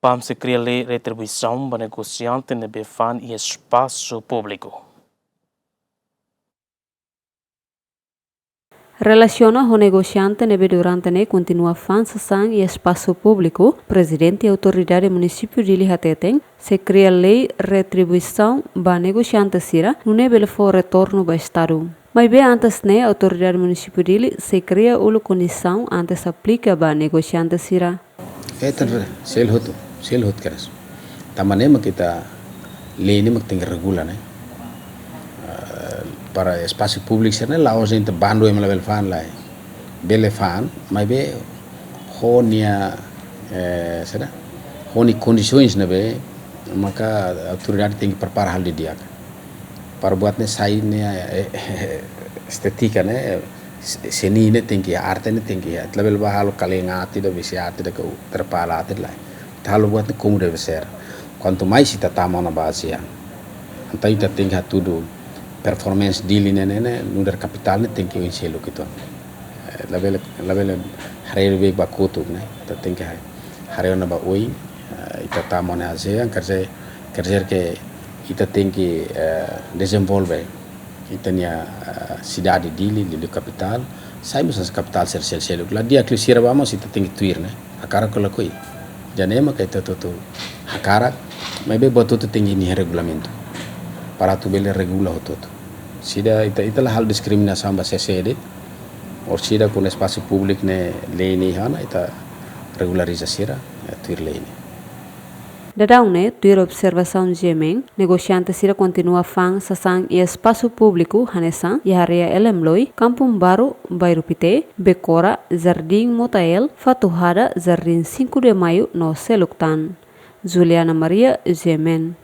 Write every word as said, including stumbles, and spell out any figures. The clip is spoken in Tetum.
PAM sei kria lei retribuisaun ba negosiante ne'ebé fa'an iha espasu públiku. Relasiona ho negosiante ne'ebé durante ne'e kontinua fa'an sasán iha espasu públiku, Prezidente Autoridade Munisípiu Dili hateten, sei kria lei retribuisaun ba negosiante sira, nune'e bele fó retornu ba Estadu. Maibé antes ne'e, Autoridade Munisípiu Dili sei kria uluk kondisaun antes aplika ba negosiante sira. Eh, tan, sel hotu, sel hotu keras. Tanba ne'e mak ita lei ne'e mak tenke regula, ne'e. Ah, para espasu públiku sira-ne'e la'ós ita bandu ema labele fa'an, lae. Bele fa'an, maibé ho nia, eh, saida? Ho nia kondisoens ne'ebé maka autoridade tenke prepara halo didi'ak. Para buat ne'e sai ne'e, eh, estétika ne'e, se-, seni ne'e tenke, arte ne'e tenke, labele ba halo kalenga ati ida, besi ati ida, ka trepala ati ida, lae. Ita halo buat ne'e como deve ser. Quanto mais ita tama ona ba ASEAN, entaun ita tenke hatudu performance Dili ne'e, ne'e, ne'e, nu'udar kapitál ne'e tenke oin seluk uitoan. Eh, labele, labele haree beik ba kotuk, ne'e. Ita tenke haree, haree ona ba oin, eh, ita tama ona ASEAN, quer dizer, quer dizer que ita tenke, eh, dezenvolve ita-nia, eh, sidade Dili, liuliu kapitál, sai mós hanesan kapitál sira sel-, seluk. La di'ak liu sira ba mós ita tenke tuir, ne'e. Hakarak ka lakohi. Ida-ne'e maka ita hotu-hotu hakarak, maibé buat hotu tenke iha nia regulamentu. Para atu bele regula hotu-hotu. Sida ita, ita la halo diskriminasaun ba sé-sé de'it, orsida kuandu espasu públiku ne'e lei ne'e iha ona, ita regulariza sira, eh, tuir lei ne'e. Daudaun ne'e, tuir observasaun G M N, negosiante sira kontinua fa'an sasán iha espasu públiku hanesan iha área Elemloi, Kampung Baru, Bairru Pité, Bekora, Jardín Motael, Fatuhada, Jardín Cinco de Maio no seluk tan. Juliana Maria, G M N.